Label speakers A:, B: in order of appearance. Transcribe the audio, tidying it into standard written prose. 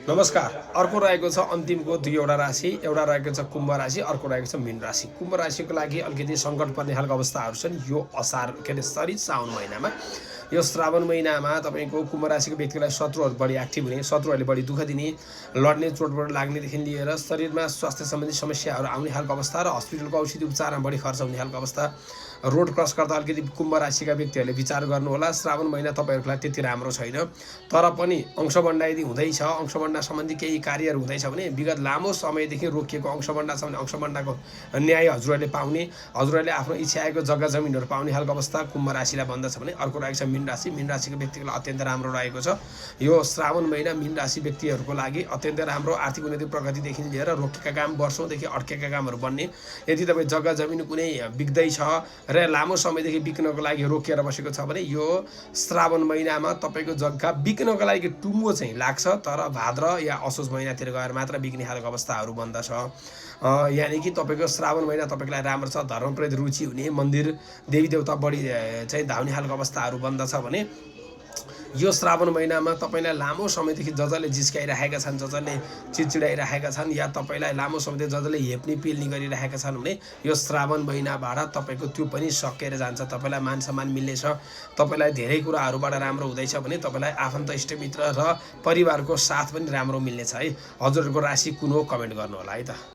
A: नमस्कार। अर्को रहेको छ अन्तिमको दुईवटा राशि। एउटा रहेको छ कुम्भ राशि, अर्को रहेको छ मीन राशि। कुम्भ राशिको लागि अलिकति सङ्कट पर्ने खालको अवस्थाहरू छन् यो असार के अरे सरी साउन महिनामा। यो श्रावण महिनामा तपाईँको कुम्भ राशिको व्यक्तिलाई शत्रुहरू बढी एक्टिभ हुने, शत्रुहरूले बढी दुःख दिने, लड्ने, चोटपट लाग्नेदेखि लिएर शरीरमा स्वास्थ्य सम्बन्धी समस्याहरू आउने खालको अवस्था र हस्पिटलको औषधि उपचारमा बढी खर्च हुने खालको अवस्था। रोड क्रस गर्दा अलिकति कुम्भ राशिका व्यक्तिहरूले विचार गर्नुहोला। श्रावण महिना तपाईँहरूको लागि त्यति राम्रो छैन, तर पनि अंशबन्डा यदि हुँदैछ, अंशबन्डा सम्बन्धी केही कार्यहरू हुँदैछ भने विगत लामो समयदेखि रोकिएको अंशबन्डा छ भने अंशबन्डाको न्याय हजुरहरूले पाउने, हजुरहरूले आफ्नो इच्छाएको जग्गा जमिनहरू पाउने खालको अवस्था कुम्भ राशिलाई बन्दछ भने अर्को रहेको छ मीन राशि। मीन राशिको व्यक्तिको लागि अत्यन्त राम्रो रहेको छ यो श्रावण महिना। मीन राशि व्यक्तिहरूको लागि अत्यन्त राम्रो आर्थिक उन्नति प्रगतिदेखि लिएर रोकेका काम, वर्षौँदेखि अड्केका कामहरू बन्ने। यदि तपाईँ जग्गा जमिन कुनै बिक्दैछ र लामो समयदेखि बिक्नको लागि रोकिएर बसेको छ भने यो श्रावण महिनामा तपाईँको जग्गा बिक्नको लागि टुङ्गो चाहिँ लाग्छ, तर भाद्र या असोज महिनातिर गएर मात्र बिक्ने खालको अवस्थाहरू बन्दछ। यानि कि तपाईँको श्रावण महिना तपाईँको लागि राम्रो छ। धर्मप्रति रुचि हुने, मन्दिर देवी देवता बढी चाहिँ धाउने खालको अवस्थाहरू बन्दछ भने यो श्रावण महिनामा तपाईँलाई लामो समयदेखि जसले जिस्काइरहेका छन्, जसले चिडचिडाइरहेका छन्, या तपाईँलाई लामो समयदेखि जसले हेप्ने पेल्ने गरिरहेका छन् भने यो श्रावण महिनाबाट तपाईँको त्यो पनि सकेर जान्छ। तपाईँलाई मान सम्मान मिल्नेछ, तपाईँलाई धेरै कुराहरूबाट राम्रो हुँदैछ भने तपाईँलाई आफन्त इष्टमित्र र परिवारको साथ पनि राम्रो मिल्नेछ है। हजुरहरूको राशि कुन हो कमेन्ट गर्नु होला है त।